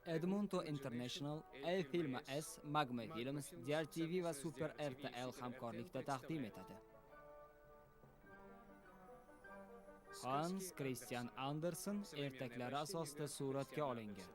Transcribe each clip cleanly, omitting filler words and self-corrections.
Edmonto International, A-Film S, Magma Films, DRTV va Super RTL hamkorlikda taqdim etadi. Hans Christian Andersen ertaklari asosida suratga olingan.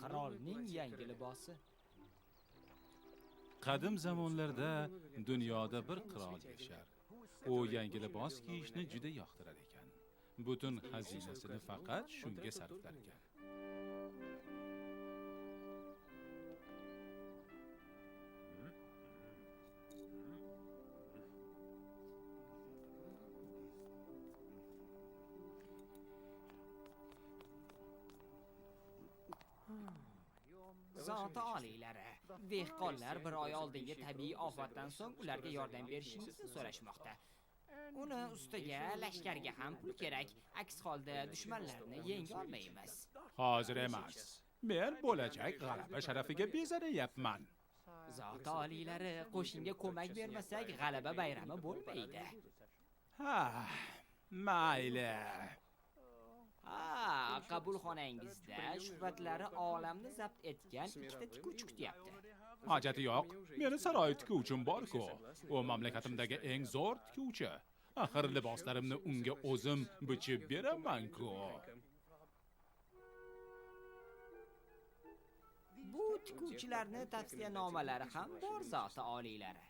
Qirolning yangi libosi. Qadim zamonlarda dunyoda bir qirol yashar. U yangi libos kiyishni juda yoqtirar ekan. Butun xazinasini faqat shunga sarflar ekan. Zoti oliylari, dehqonlar bir oy oldingi tabiiy ofatdan so'ng ularga yordam berishingizni so'rashmoqda. Uni ustiga lashkarga ham pul kerak, aks holda dushmanlarni yenga olmaymiz. Hozir emas. Men bo'lajak g'alaba sharafiga bezanayapman. Zoti oliylari, qo'shinga ko'mak bermasak, g'alaba bayrami bo'lmaydi. Ha, mayli. Ha, qabulxonangizda shuhratlari olamni zabt etgan ikkita tikuvchi kutyapti. Hojati yo'q. Meni saroy tikuvchim bor-ku. U mamlakatimdagi eng zo'r tikuvchi. Axir liboslarimni unga o'zim bichib beraman-ku. Bu tikuvchilarni tavsiyanomalari ham bor, zoti oliylari.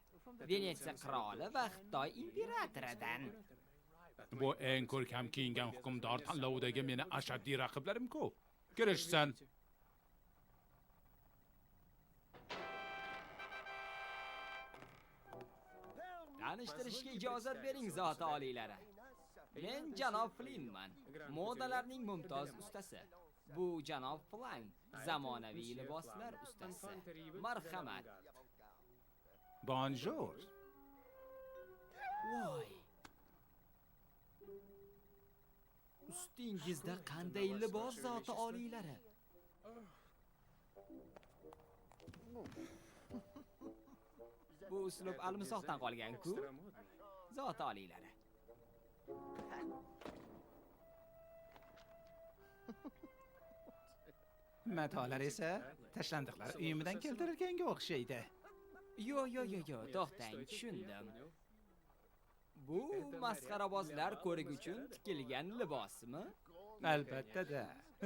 Venetsiya qiroli va Xitoy imperatoridan. Bu eng ko'rkam kiyingan hukmdor tanlovidagi meni ashaddiy raqiblarim-ku. Kirishsin. Tanishtirishga ijozat bering, zoti oliylari. Men janob Flinman, modalarning mumtoz ustasi. Bu janob Flang, zamonaviy liboslar ustasi. Marhamat. Bonjour. Voy. Ustingizda qanday libos, zoti oliylari? Bu uslub almisoqdan qolgan-ku. Zoti oliylari. Matolar esa tashlandiqlar uyumidan keltirilganga o'xshaydi. Yo, yo, yo, yo, to'xtang, tushundim. Bu masxarabozlar ko'rik uchun tikilgan libosmi? Albatta-da.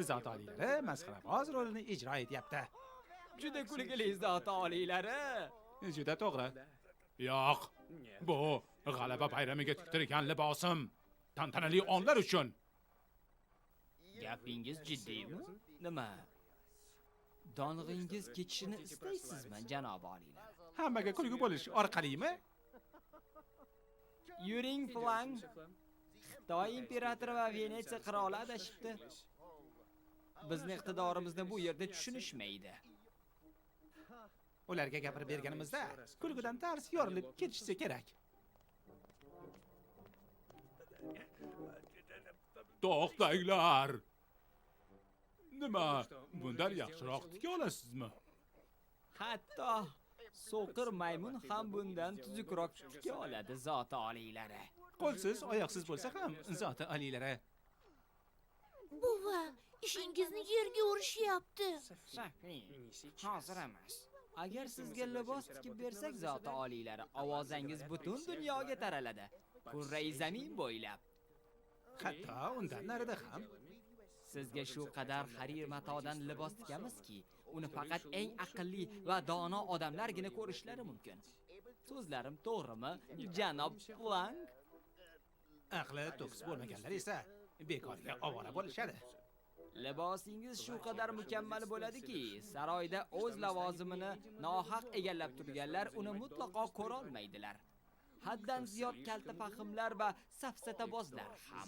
Zot oliylari masxaraboz rolini ijro etyapti. Juda kulgili, zoti oliylari. Juda to'g'ri. Yo'q. Bu g'alaba bayramiga tiktirgan libosim. Tantanali onlar uchun. Gapingiz jiddiymi? Nima? Dong'ingiz ketishini istaysizmi, janob oliylar? Hammaga kulgi bo'lish orqalimi? Yuring, Flang. Xitoy imperatori va Venetsiya qiroli adashibdi. Bizni iqtidorimizni bu yerda tushunishmaydi. Ularga gapirib berganimizda kulgidan tars yorilib ketishsa kerak. To'xtanglar. Nima, bundan yaxshiroq tika olasizmi? Hatto so'qir maymun ham bundan tuzukroq tika oladi, zoti oliylari. Qo'lsiz, oyoqsiz bo'lsa ham zoti oliylari. Buva, ishingizni yerga urishyapti. Safi, hozir emas. Agar sizga libos tikib bersak, zoti oliylari, ovozangiz butun dunyoga taraladi. Kurrai zamin bo'ylab. Hatto undan narida ham. Sizga shu qadar harir matodan libos tikamizki, uni faqat eng aqlli va dono odamlargina ko'rishlari mumkin. So'zlarim to'g'rimi, janob Flang? Aqli to'kis bo'lmaganlar esa bekorga ovora bo'lishadi. Libosingiz shu qadar mukammal bo'ladiki, saroyda o'z lavozimini nohaq egallab turganlar uni mutlaqo ko'ra olmaydilar. Haddan ziyod kalta fahmlar va safsatabozlar ham.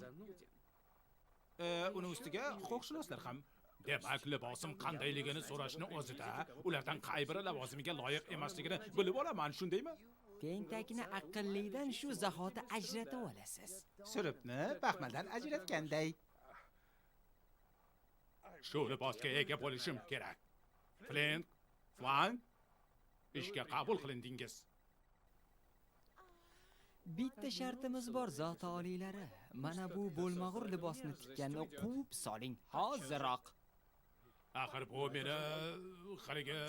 Uni ustiga huquqshunoslar ham. Demak, libosim qandayligini so'rashni o'zida ulardan qay biri lavozimiga loyiq emasligini bilib olaman, shundaymi? Tentakni aqllidan shu zahoti ajratib olasiz. Surupni baxmaldan ajratganday. Shu libosga ega bo'lishim kerak. Flint, Flank, ishga qabul qilindingiz. Bitta shartimiz bor, zoti oliylari. Mana bu bo'lmag'ur libosni tikkanni quvib soling hoziroq. Axir bu meni haligi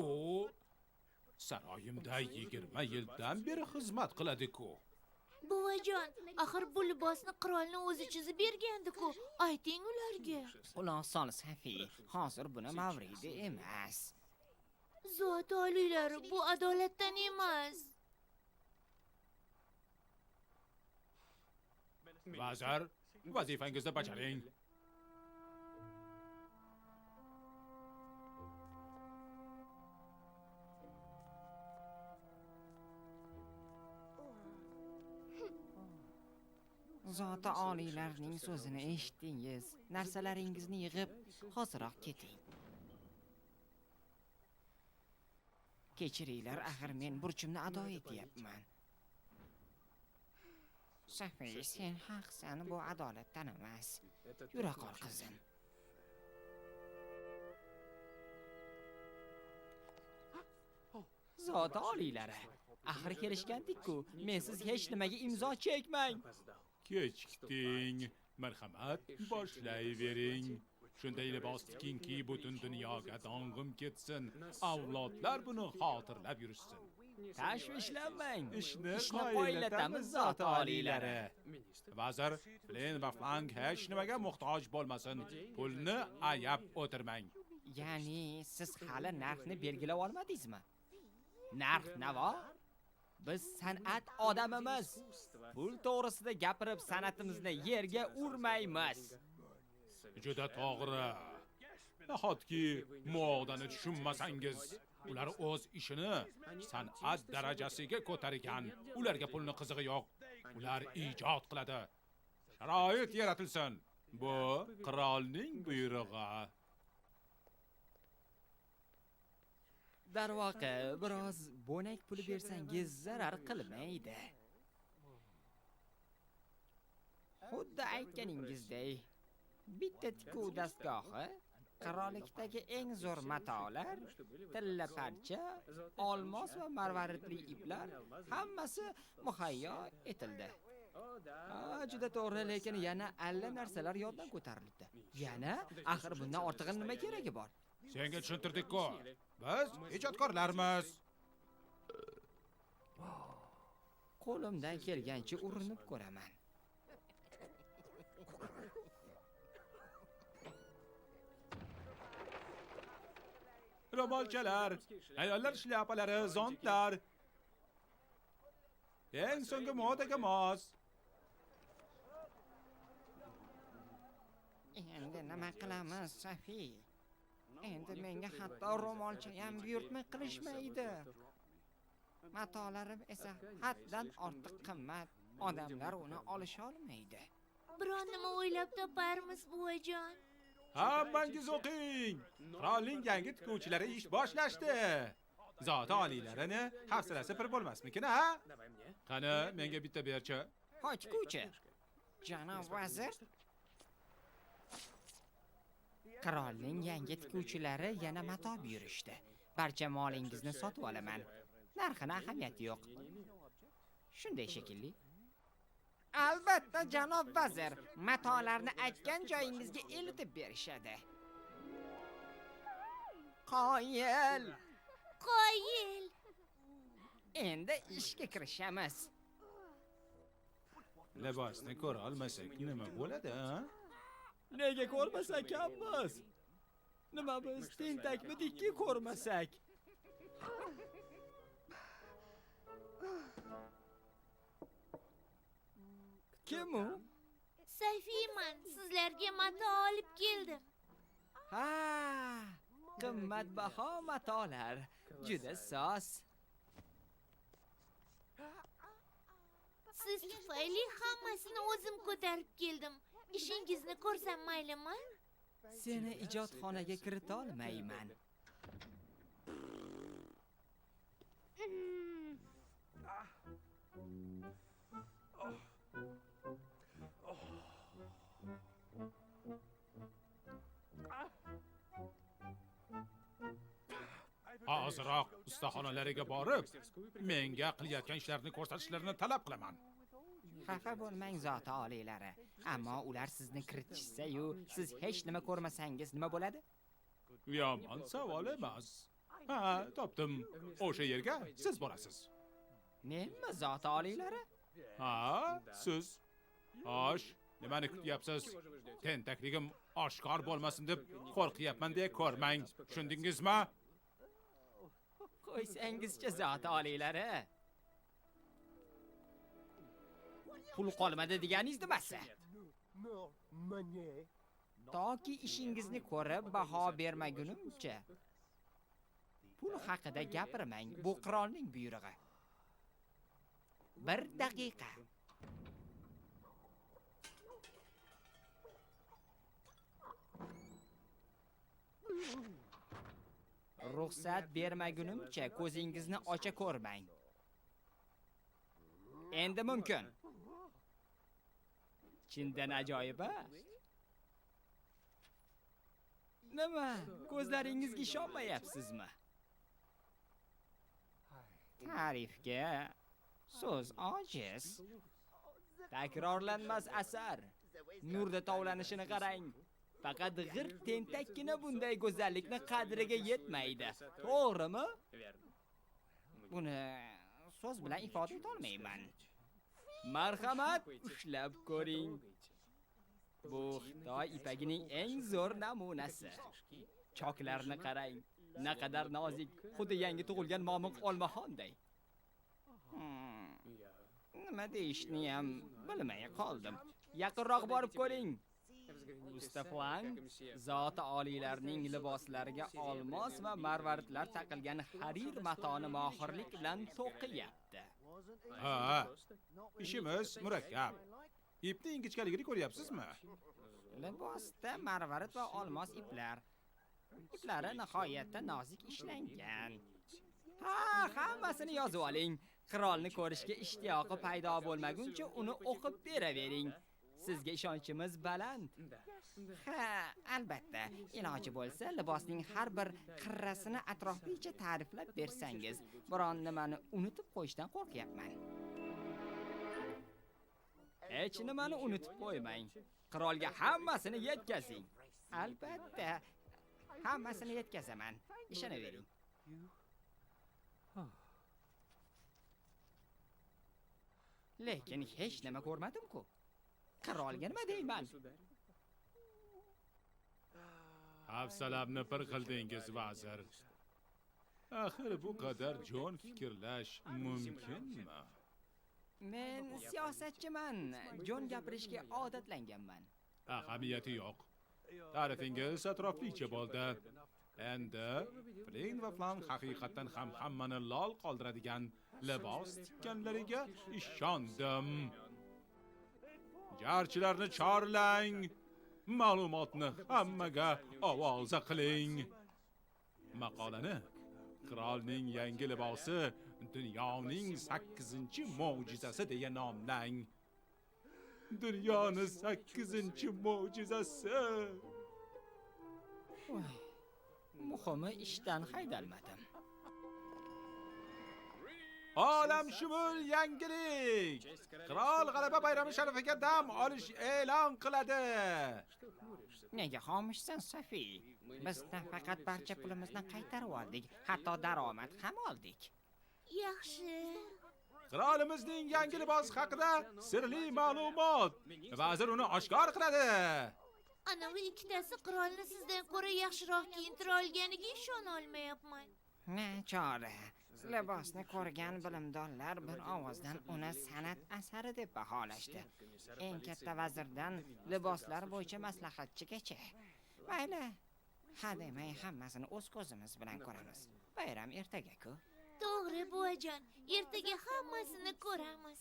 u saroyimda 20 yildan beri xizmat qiladi-ku. Buvajon, axir bu libosni qirolning o'zi chizib bergandi-ku. Ayting ularga. Quloq sol, Safi, hozir buni mavridi emas. Zoti oliylari, bu adolatdan emas. Vazir, vazifangizni bajaring. Zoti oliylarning so'zini eshitdingiz. Narsalaringizni yig'ib, hoziroq keting. Kechiringlar, axir men burchimni ado etyapman. Safi, sen haqsan, bu adolatdan emas. Yura qol, qizim. Zoti oliylari, axir kelishgandik-ku, mensiz hech nimaga imzo chekmang. Kechikding. Marhamat, boshlayvering. Shunday libos tikingki, butun dunyoga dong'im ketsin. Avlodlar buni xotirlab yurishsin. Tashvishlanmang. Ishni qoyillatamiz, zoti oliylari. Vazir, Flin va Flank hech nimaga muhtoj bo'lmasin. Pulni ayab o'tirmang. Ya'ni siz hali narxni belgilab olmadingizmi? Narx navo? Biz san'at odamimiz. Pul to'g'risida gapirib san'atimizni yerga urmaymiz. Juda to'g'ri. Nahotki modani tushunmasangiz, ular o'z ishini san'at darajasiga ko'targan. Ularga pulni qizig'i yo'q. Ular ijod qiladi. Sharoit yaratilsin. Bu qirolning buyrug'i. Darvoqe, biroz bo'nak puli bersangiz zarar qilmaydi. Xuddi aytganingizdek, bitta tikuv dastgohi, qirollikdagi eng zo'r matolar, tilla parcha, olmos va marvaridli iplar hammasi muhayyo etildi. Ha, juda to'g'ri, lekin yana alla narsalar yoddan ko'tarilibdi. Yana axir bundan ortig'i nima keragi bor? Senga tushuntirdik-ku. Biz ijodkorlarmiz. Qo'limdan kelgancha urinib ko'raman. Ro'molchalar, ayollar shlyapalari, zontlar. Eng so'nggi modaga mos. Endi nima qilamiz, Safi? Endi menga hatto ro'molcha ham buyurtma qilishmaydi. Matolarim esa haddan ortiq qimmat. Odamlar uni olisha olmaydi. Biron nima o'ylab toparmiz, buvajon. Hammangiz o'qing. Qirolning yangi tikuvchilari ish boshlashdi. Zoti oliylarini hafsalasi pir bo'lmasmikin, ha? Qani, menga bitta berchi. Hoy tikuvchi. Janob vazir, qirolning yangi tikuvchilari yana mato buyurishdi. Barcha molingizni sotib olaman. Narxini ahamiyati yo'q. Shunday shekilli. Albatta, janob vazir, matolarni aytgan joyingizga eltib berishadi. Qoyil! Qoyil! Endi ishga kirishamiz. Libosni ko'ra olmasak nima bo'ladi, ha? Nega ko'rmasak ekanmiz? Nima biz tentakmidikki ko'rmasak? Kim u? Safiyman, sizlarga mato olib keldim. Ha, qimmatbaho matolar, juda soz. Siz tufayli hammasini o'zim ko'tarib keldim. Ishingizni ko'rsam maylimi? Seni ijodxonaga kirita olmayman. Hoziroq ustaxonalariga borib, menga qilayotgan ishlarini ko'rsatishlarini talab qilaman. Xafa bo'lmang zoti oliylari. Ammo ular sizni kiritishsa-yu, siz hech nima ko'rmasangiz nima bo'ladi? Yomon savol emas. Ha, topdim. O'sha yerga siz borasiz. Menmi zoti oliylari? Ha, siz. Xo'sh, nimani kutyapsiz? Tentakligim oshkor bo'lmasin deb qo'rqyapman deya ko'rmang. Tushundingizmi? Qo'ysangizchi zoti oliylari. Pul qolmadi deganingiz nimasi? Toki ishingizni ko'rib baho bermagunimcha pul haqida gapirmang. Bu qirolning buyrug'i. 1 daqiqa. Ruxsat bermagunimcha ko'zingizni ocha ko'rmang. Endi mumkin. Chindan ajoyib a? Nima, ko'zlaringizga ishonmayapsizmi? Ta'rifga so'z ojiz. Takrorlanmas asar. Nurda tovlanishini qarang. Faqat g'irt tentakkina bunday go'zallikni qadriga yetmaydi. To'g'rimi? Buni so'z bilan ifoda eta olmayman. Marhamat, ushlab ko'ring. Bu Xitoy ipagining eng zo'r namunasi. Choklarni qarang. Naqadar nozik, xuddi yangi tug'ilgan momiq olmaxonday. Nima deyishni ham bilmay qoldim. Yaqinroq borib ko'ring. Usta Flang zoti oliylarning liboslariga olmos va marvaridlar taqilgan harir matoni mohirlik bilan to'qiyapti. Ha, ishimiz murakkab. Ipning ingichkaligini ko'ryapsizmi? Libosda marvarid va olmos iplar. Iplari nihoyatda nozik ishlangan. Ha, hammasini yozib oling. Qirolni ko'rishga ishtiyoqi paydo bo'lmaguncha uni o'qib beravering. Sizga ishonchimiz baland. Ha, albatta. Iloji bo'lsa, libosning har bir qirrasini atroflicha ta'riflab bersangiz, biron nimani unutib qo'yishdan qo'rqyapman. Hech nimani unutib qo'ymang. Qirolga hammasini yetkazing. Albatta, hammasini yetkazaman. Ishonavering. Lekin hech nima ko'rmadim-ku. Qirolga nima deyman? Hafsalamni pir qildingiz, vazir. Axir bu qadar jon fikrlash mumkinmi? Men siyosatchiman, jon gapirishga odatlanganman. Ahamiyati yo'q. Ta'rifingiz atroflicha bo'ldi. Endi Flin va Flan haqiqatan ham hammani lol qoldiradigan libos tikkanlariga ishondim. Jarchilarni chorlang. Ma'lumotni hammaga ovoza qiling. Maqolani qirolning yangi libosi dunyoning 8-mo'jizasi deya nomlang. Dunyoni 8-mo'jizasi. Muhimi ishdan haydalmadim. Olamshumul yangilik! Qirol g'alaba bayrami sharafiga dam olish e'lon qiladi. Nega xomushsan, Sofi? Biz nafaqat barcha pulimizni qaytarib oldik, hatto daromad ham oldik. Yaxshi. Qirolimizning yangi libosi haqida sirli ma'lumot. Vazir uni oshkor qiladi. Anavi ikkitasi qirolni sizdan ko'ra yaxshiroq kiyintira olganiga ishona olmayapman. Nachora. Libosni ko'rgan bilimdonlar bir ovozdan uni san'at asari deb baholashdi. Eng katta vazirdan liboslar bo'yicha maslahatchigacha. Mayli, ha demay hammasini o'z ko'zimiz bilan ko'ramiz. Bayram ertaga-ku. To'g'ri, buvajon, ertaga hammasini ko'ramiz.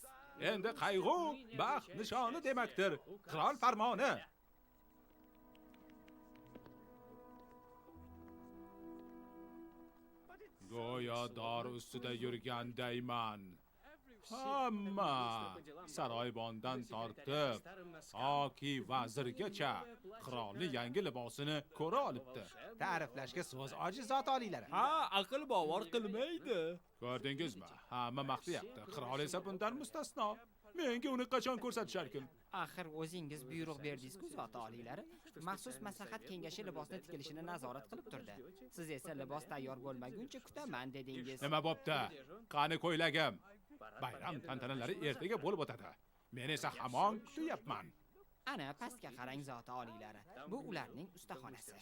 Endi qayg'u baxt nishoni demakdir. Qirol farmoni. Go'yo dor ustida yurgandayman. Hamma saroybondan tortib toki vazirgacha qirolning yangi libosini ko'ra olibdi. Ta'riflashga so'z ojiz zot oliylari. Ha, aql bovar qilmaydi. Ko'rdingizmi? Hamma maqtayapti. Qirol esa bundan mustasno. Menga uni qachon ko'rsatisharkin? Axir o'zingiz buyruq berdingiz-ku zoti oliylari. Maxsus maslahat kengashi libosni tikilishini nazorat qilib turdi. Siz esa libos tayyor bo'lmaguncha kutaman dedingiz. Nima bo'pti? Qani ko'ylagim? Bayram tantanalari ertaga bo'lib o'tadi. Men esa hamon kutyapman. Ana pastga qarang zoti oliylari. Bu ularning ustaxonasi.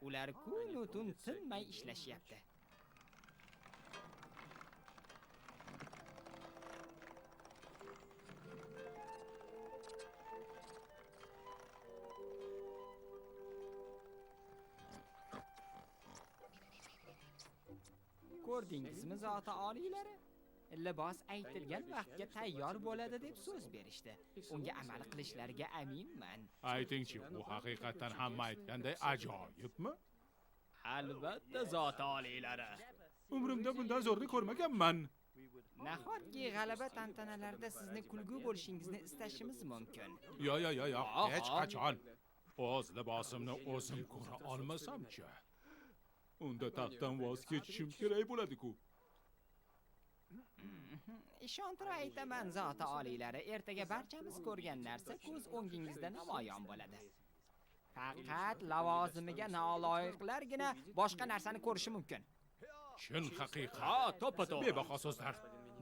Ular kun-u tun tinmay ishlashyapti. Ko'rdingizmi zoti oliylari? Libos aytilgan vaqtga tayyor bo'ladi deb so'z berishdi. Unga amal qilishlariga aminman. Aytingchi, u haqiqatan hamma aytganday ajoyibmi? Albatta zoti oliylari. Umrimda bundan zo'rni ko'rmaganman. Nahotki g'alaba tantanalarida sizni kulgu bo'lishingizni istashimiz mumkin. Yo yo yo yo, hech qachon. O'z libosimni o'zim ko'ra olmasam-chi? Unda taxtdan voz kechishim kerak bo'ladi-ku. Ishontirib aytaman zoti oliylari, ertaga barchamiz ko'rgan narsa ko'z o'ngingizda namoyon bo'ladi. Faqat lavozimiga noloyiqlargina boshqa narsani ko'rishi mumkin. Chin haqiqat. Ha, to'ppa-to'g'ri. Bebaho so'zlar,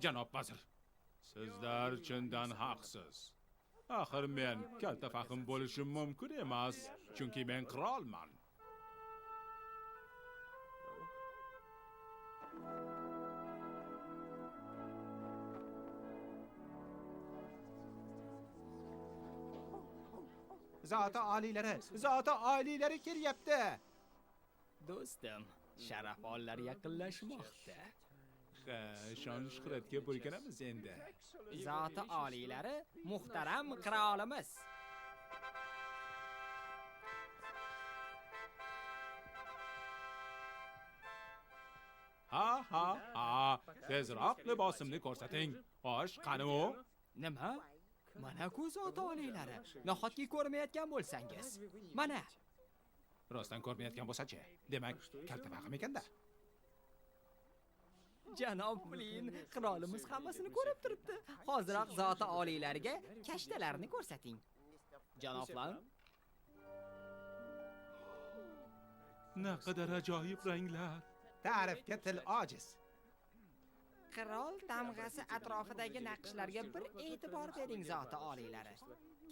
janob vazir. Sizlar chindan haqsiz. Axir men kalta fahm bo'lishim mumkin emas, chunki men qirolman. Zoti oliylari, zoti oliylari kelyapti. Do'stim, sharaf onlar yaqinlashmoqda. Ha, shon shuhratga burkanamiz endi. Zoti oliylari, muhtaram qirolimiz. Ha ha ha, tezroq libosimni ko'rsating. Xo'sh, qani u? Nima? Mana-ku zoti oliylari. Nahotki ko'rmayotgan bo'lsangiz? Mana. Rostdan ko'rmayotgan bo'lsa-chi? Demak, kalta fahm ekanda. Janob Flin, qirolimiz hammasini ko'rib turibdi. Hoziroq zoti oliylariga kashtalarni ko'rsating. Janob Flin, Naqadar ajoyib ranglar. Ta'rifga til ojiz. Qirol tamg'asi atrofidagi naqshlarga bir e'tibor bering zoti oliylari.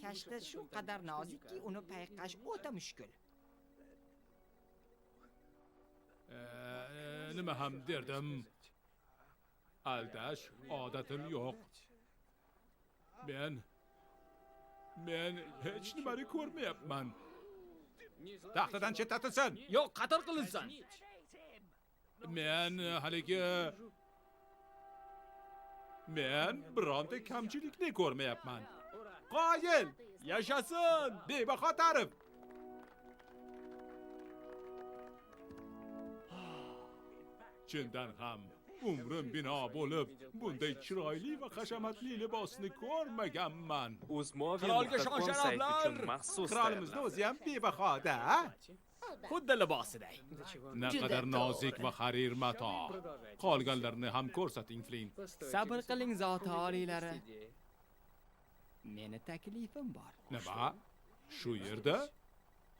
Kashta shu qadar nozikki, uni payqash o'ta mushkul. Nima ham derdim? Aldash odatim yo'q. Men hech nimani ko'rmayapman. Taxtadan chetlatilsin. Yo'q, qatl qilinsin. Men haligi men bironta kamchilikni ko'rmayapman. Qoyil! Yashasin! Bebaho ta'rif. Chindan ham umrim bino bo'lib, bunday chiroyli va hashamatli libosni ko'rmaganman. Qirolga Uzmovi.com shon-sharaflar! sayti uchun maxsus Qirolimizni o'zi ham bebaho-da. Xuddi libosiday. Naqadar nozik va harir mato. Qolganlarini ham ko'rsating, Flin. Sabr qiling zoti oliylari. Meni taklifim bor. Nima? Shu yerda?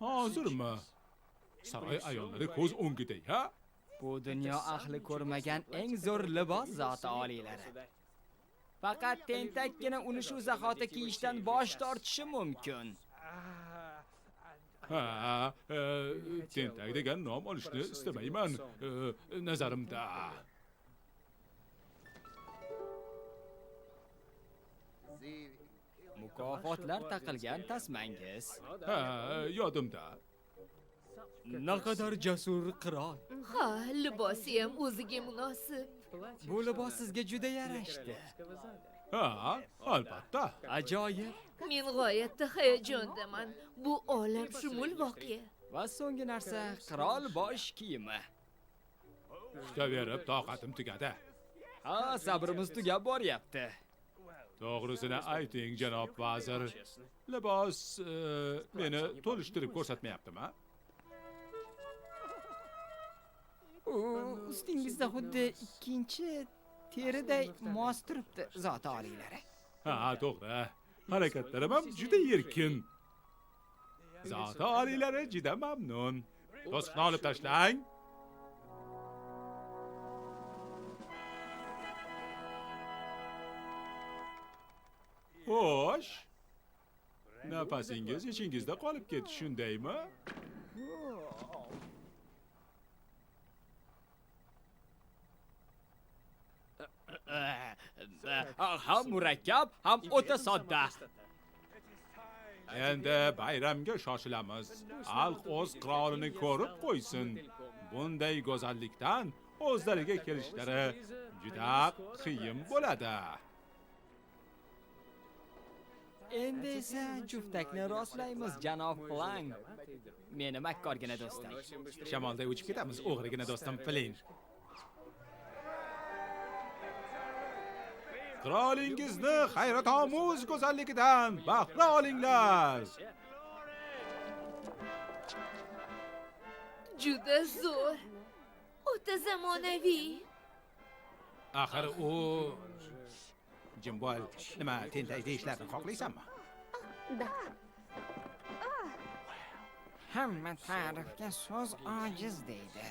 Hozirmi? Saroy ayollari ko'z o'ngida, ha? Bu dunyo ahli ko'rmagan eng zo'r libos zoti oliylari. Faqat tentakkina uni shu zahoti kiyishdan bosh tortishi mumkin. Ha, tentak degan nom olishni istamayman. Nazarimda. Mukofotlar taqilgan tasmangiz. Ha, yodimda. Naqadar jasur qirol. Ha, libosi ham o'ziga munosib. Bu libos sizga juda yarashdi. Ha, albatta. Ajoyib. Men g'oyatda hayajondaman. Bu olamshumul voqea. Va so'nggi narsa qirol bosh kiyimi. Kutaverib toqatim tugadi. Ha, sabrimiz tugab boryapti. To'g'risini ayting, janob vazir. Libos meni to'lishtirib ko'rsatmayaptimi? U ustingizda xuddi ikkinchi teriday mos turibdi, zoti oliylari. Ha, to'g'ri. Harakatlarim ham juda erkin. Zoti oliylari juda mamnun. To'siqni olib tashlang. Xo'sh. Nafasingiz ichingizda qolib ketdi, shundaymi? Ham murakkab, ham o'ta sodda. Endi bayramga shoshilamiz. Xalq o'z qirolini ko'rib qo'ysin. Bunday go'zallikdan o'zlariga kelishlari juda qiyin bo'ladi. Endi esa juftakni rostlaymiz, janob Flang. Meni makkorgina do'stim. Shamolday uchib ketamiz, o'g'rigina do'stim Flin. Qirolingizni hayratomuz go'zalligidan bahra olinglar. Juda zo'r. O'ta zamonaviy. Axir u Jimbol, nima tentak deyishlarini xohlaysanmi? Hamma ta'rifga so'z ojiz deydi.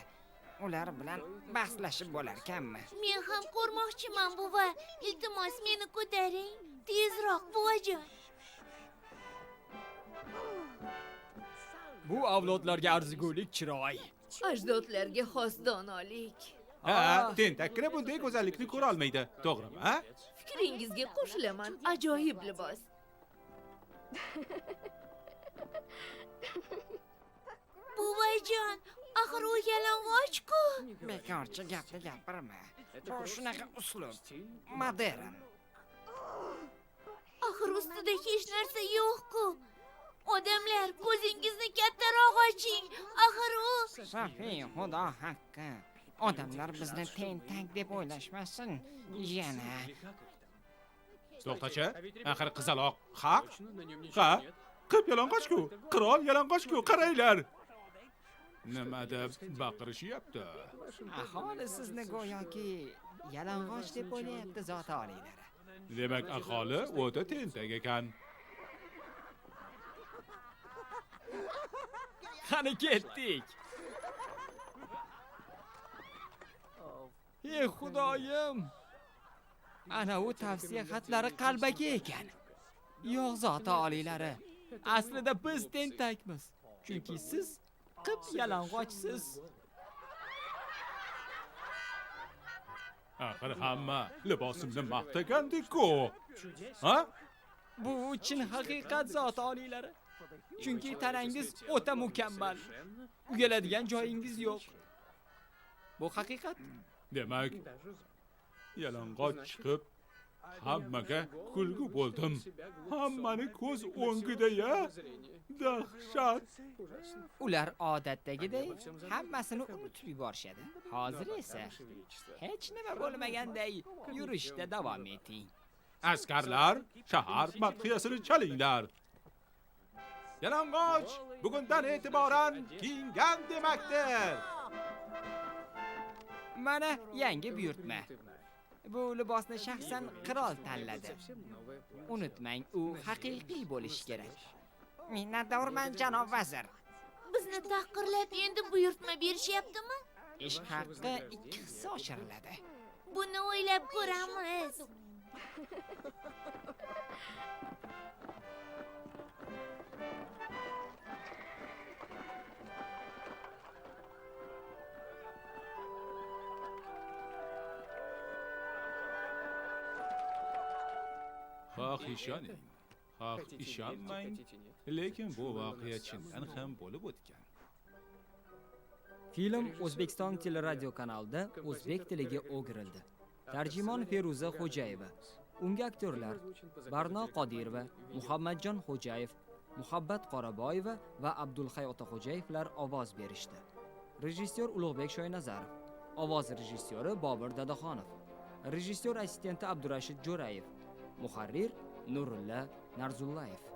Ular bilan bahslashib bo'larkanmi? Men ham ko'rmoqchiman, buva. Iltimos, meni ko'taring. Tezroq, buvajon. Bu avlodlarga arzigulik chiroy. Ajdodlarga xos donolik. Ha, tentakkina bunday go'zallikni ko'ra olmaydi, to'g'rimi? Ha? Fikringizga qo'shilaman. Ajoyib libos. Buvajon, axir u yalang'och-ku. Bekorchi gapni gapirma. Bu shunaqa uslub, modern. Axir ustida hech narsa yo'q-ku. Odamlar, ko'zingizni kattaroq oching. Axir u Sofi, xudo haqqi. Odamlar bizni tentak deb o'ylashmasin. Yana. To'xtachi, axir qizaloq haq? Ha, qip yalang'och-ku, qirol yalang'och-ku, qaranglar. Nima deb baqirishyapti? Aholi sizni go'yoki yalang'och deb o'ylayapti, zoti oliylari. Demak, aholi o'ta tentak ekan. Qani ketdik. Ey xudoyim! Ana u tavsiya xatlari qalbaki ekan. Yo'q, zoti oliylari. Aslida biz tentakmiz. Chunki siz qip yalang'ochsiz. Axir hamma libosimni maqtagandi-ku. Ha? Bu chin haqiqat, zoti oliylari. Chunki tanangiz o'ta mukammal. Uyaladigan joyingiz yo'q. Bu haqiqat. Demak, yalang'och chiqib hammaga kulgu bo'ldim. Hammani ko'z o'ngida-ya. Dahshat. Ular odatdagiday hammasini unutib yuborishadi. Hozir esa hech nima bo'lmaganday yurishda davom eting. Askarlar, shahar madhiyasini chalinglar. Yalang'och bugundan e'tiboran kiyingan demakdir. Mana yangi buyurtma. Bu libosni shaxsan qirol tanladi. Unutmang, u haqiqiy bo'lishi kerak. Minnatdorman, janob vazir. Bizni tahqirlab endi buyurtma berishyaptimi? Ish haqqi 2 hissa oshiriladi. Buni o'ylab ko'ramiz. Ha, Xoh ishoning, xoh ishonmang, lekin bu voqea chindan ham bo'lib o'tgan. Film O'zbekiston teleradiokanalida o'zbek tiliga o'girildi. Tarjimon Feruza Xo'jayeva. Unga aktyorlar Barno Qodirova, Muhammadjon Xo'jayev, Muhabbat Qoraboyeva va Abdulhay Otaxo'jayevlar ovoz berishdi. Rejissyor Ulug'bek Shoynazarov, ovoz rejissyori Bobur Dadaxonov, rejissyor assistenti Abdurashid Jo'rayev, muharrir Nurulla Narzullayev.